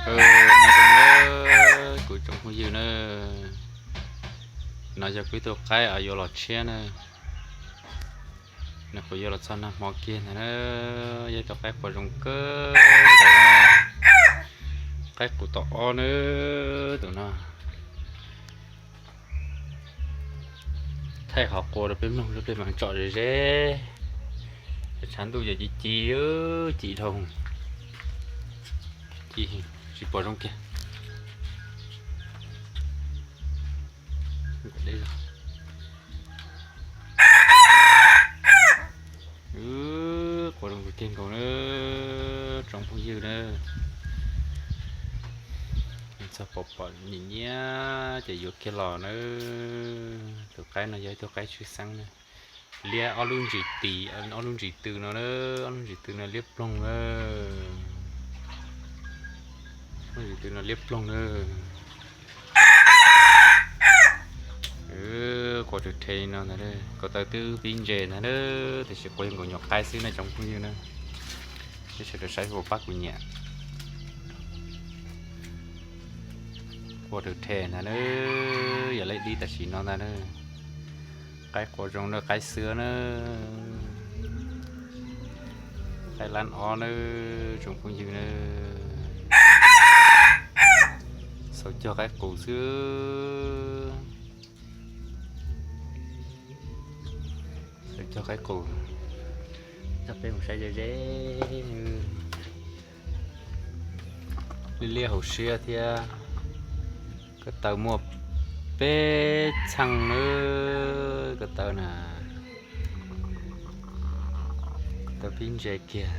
Nyob zoo nawb kuv tsoom phooj ywg na, no yog kuv ib tug qaib uas yuav los tshiab na. Nws kuj yuav los txog nag hmo kiag ntag na. Yog ib tug qaib qua zoo kawg nkaus na. Qaib qus tom ob na, tus no. Thaij qhov qua rau peb mloog, peb mam tsom ze ze. Tshav ntuj yog ci ci, ci dhau, ci tsis pom zoo kiag. Qua zoo kawg kiag nkaus na, tsoom phooj ywg na. Txog pom pom nyiam nyiam ces yuav kiag los na. Tus qaib no yog ib tug qaib tshwj xeeb na. Liab ob lub ntsis tis, ob lub ntsis tw no na, ob lub ntsis tw no liab ploog na. Ob lub ntsis tw no liab ploog na. Qua rhe rhe li no ntag, ko taw twb pib ntse ntag na, tiam sis qua zoo nkaus nyuam qaib xwb na tsoom phooj ywg na. Peb sawv daws saib puas pab kuv nyiam. Qua rhe rhe ntag na, yog leb dib tam sim no ntag na. Qaib qua zoo na, qaib xwb na. Qaib lab ob na, tsoom phooj ywg na. Xaus cog qaib qus xwb. Xaus cog qaib qus. Coj peb mus saib ze ze. Liab liab hauv siab thiab. Ko taw muaj peb txheej na, ko taw na. Ko taw pib ntse kiag.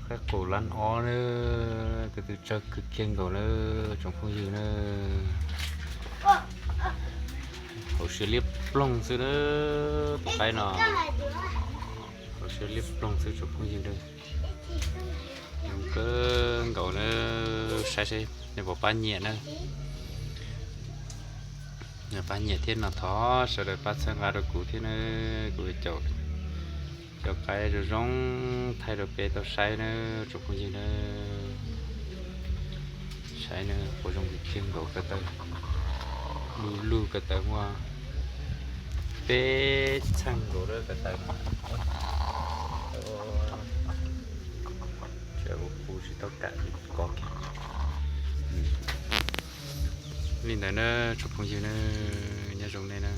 Qaib qus lab ob na, ko tw tsawg kawg kiag nkaus na, tsoom phooj ywg na. Hauv siab liab ploog xwb na, tus qaib no. Hauv siab liab ploog xwb tsoom phooj ywg na. Zoo kawg nkaus na, saib seb nej puas pab nyiam na. Yog pab nyiam thiab no thov sawv daws pab txhawb nqa rau kuv thiab na, kuv caum cov qaib zoo zoo thaij rau peb tau saib na, tsoom phooj ywg na. Saib na, qua zoo kawg kiag nkaus ko taw. Lug lug ko taw muaj peb txheej nkaus lawm ko taw no. Tsam kuv tsis tau kam ko kiag. Li ntawd na tsoom phooj ywg na, nyob zoo nej na.